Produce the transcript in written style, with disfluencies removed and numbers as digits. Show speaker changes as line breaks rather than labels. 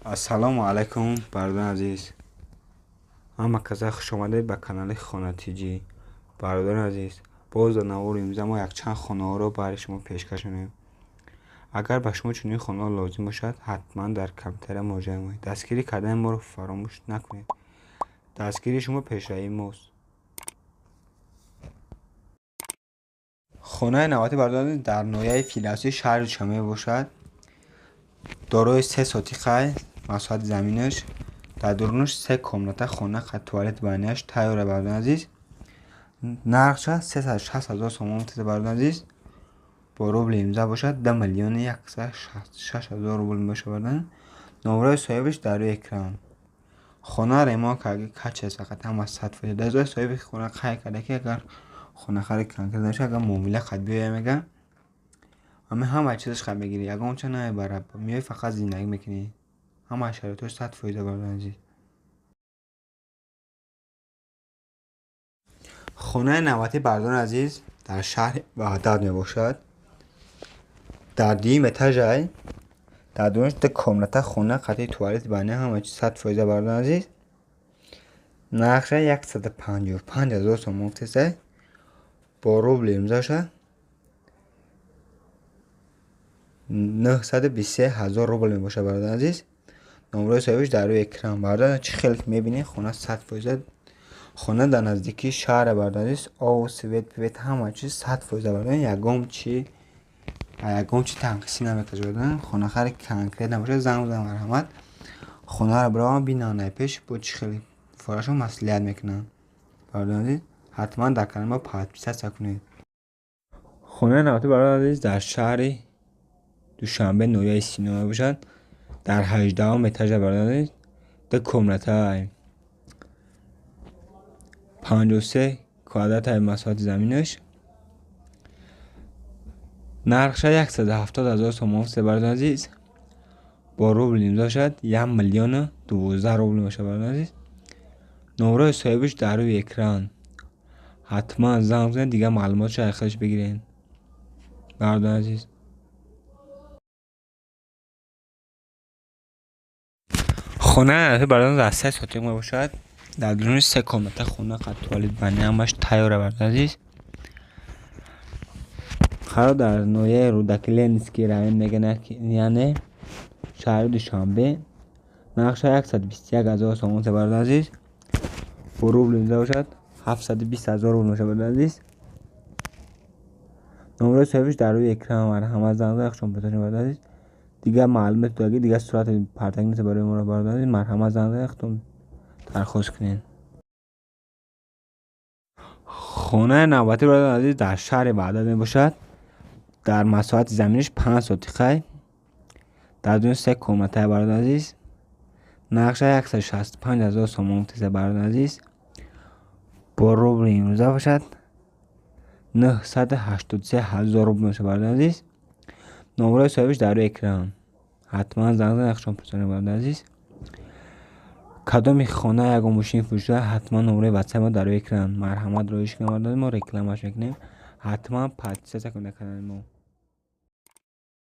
Ассалому алайкум, бародарони азиз. Ҳама каса хуш омадед ба канали Хона ТЖ. Бародарони азиз, боз дар навори имрӯза мо якчанд хонаҳоро барои шумо пешкаш менамоем. Агар ба шумо чунин хонаҳо лозим бошад, ҳатман дар комментария муроҷиат намоед. Дастгирӣ кардани моро фаромӯш накунед. Дастгирии шумо пешравии мост. Хонаи навбатӣ, бародарон, дар ноҳияи Фирдавсии шаҳри Душанбе мебошад. Дорои 3 сотиқай масоҳати заминаш, дар дурунаш 3 комната хона, туалет баняш тайёра, бародарони азиз. Нархша 360 ҳазор сомон мутеса, бародарони азиз. Бо рубли имза бошад 2 миллиони 166 ҳазор рубл мебошад, бародарон. Номраи соҳибаш дар рӯи экран. Хона ремонт карда качест, фақат ҳама 100%. Дар ҷои соҳиби хона қайд карда, ки агар хонахари конкрет набошад, агар муомила қад биёя, мега ҳама ҳама чизаш қад мегирӣ, ягон чиз намебара, меои фақат зиндагӣ мекунӣ. Ҳама шароитҳош 100%, бародарони азиз. Хонаи навбатӣ, бародарони азиз, дар шаҳри Ваҳдат мебошад. Дар дуюм этажай, дар дурунаш 2 комната хона, қатъи туалет баня, ҳама чиз 100%, бародарони азиз. Нархша 155 ҳазор сомон гуфтеса, бо рубли имзоша 923 ҳазор рубл мебошад, бародарони азиз. Номраи соҳибаш дар рӯи экран. Бародарон, чӣ хеле ки мебинед, хона 100%, хона дар наздикии шаҳре, бародарони азиз. Об, свет, пивет, ҳама чиз 100%, бародарон. Ягон чи танқисӣ намекашад, бародарон. Хонахари конкрет набошад, занг бизанед, марҳамат. Хонаро бираванд бинанд, пеш бо чӣ хеле форашон маслиҳат мекунанд. Бародарони азиз, ҳатман дар канали мо подписаться кунед. Хонаи навбатӣ, бародарони азиз, дар шаҳри Душанбе, ноҳияи Сино мебошад. Дар 18-ум этажа, бародарони азиз, 2 комната, 53 квадрати масоҳати заминаш. Нархша 170 ҳазор сомон гуфта, бародарони азиз. Бо рубл имзо шавад 1 миллиону 12 рубл мебошад, бародарони азиз. Номраи соҳибаш дар рӯи экран. Ҳатман занг бизанед, дигар маълумотшо аз худаш бигиред, бародарони азиз. Хонаи навбатӣ, бародарон, дар 3 сотиқ мебошад. Дар дуруни 3 комната хона, қад туалет баня, ҳамаш тайёра, бародарони азиз. Қарор дар ноҳияи Рӯдаки, Ленинский район мегӯянд, яъне шаҳри Душанбе. Нархша 121 ҳазор сомон, бародарони азиз. Бо рубл имзо бошад 720 ҳазор рубл мебошад, бародарони азиз. Номраи соҳибаш дар рӯи экран. Марҳамат, занг занед, хушон пурсашон, бародарони азиз. Дигар маълумот додаги, дигар сурати партагӣ нест барои моро, бародарони азиз. Марҳамат, занг занед, худтон дархост кунед. Хонаи навбатӣ, бародарони азиз, дар шаҳри Ваҳдат мебошад. Дар масоҳати заминаш 5 сотиқай, дар дуруни 3 комнатаи, бародарони азиз. Нархша 165 ҳазор сомон гуфтеса, бародарони азиз. Бо рубли имрӯза бошад 983 ҳазор рубл мебошад, бародарони азиз. Номраи соҳибаш дар рӯи экран. Ҳатман занг занед, хушон пурсонед, бародарони азиз. Кадоми хона, ягон мошини фурӯшида, ҳатман номраи ватсап мо дар рӯи экран. Марҳамат, роҳиш кунед, бародарон, мо рекламаш мекунем. Ҳатман подписаться кунед дар канали мо.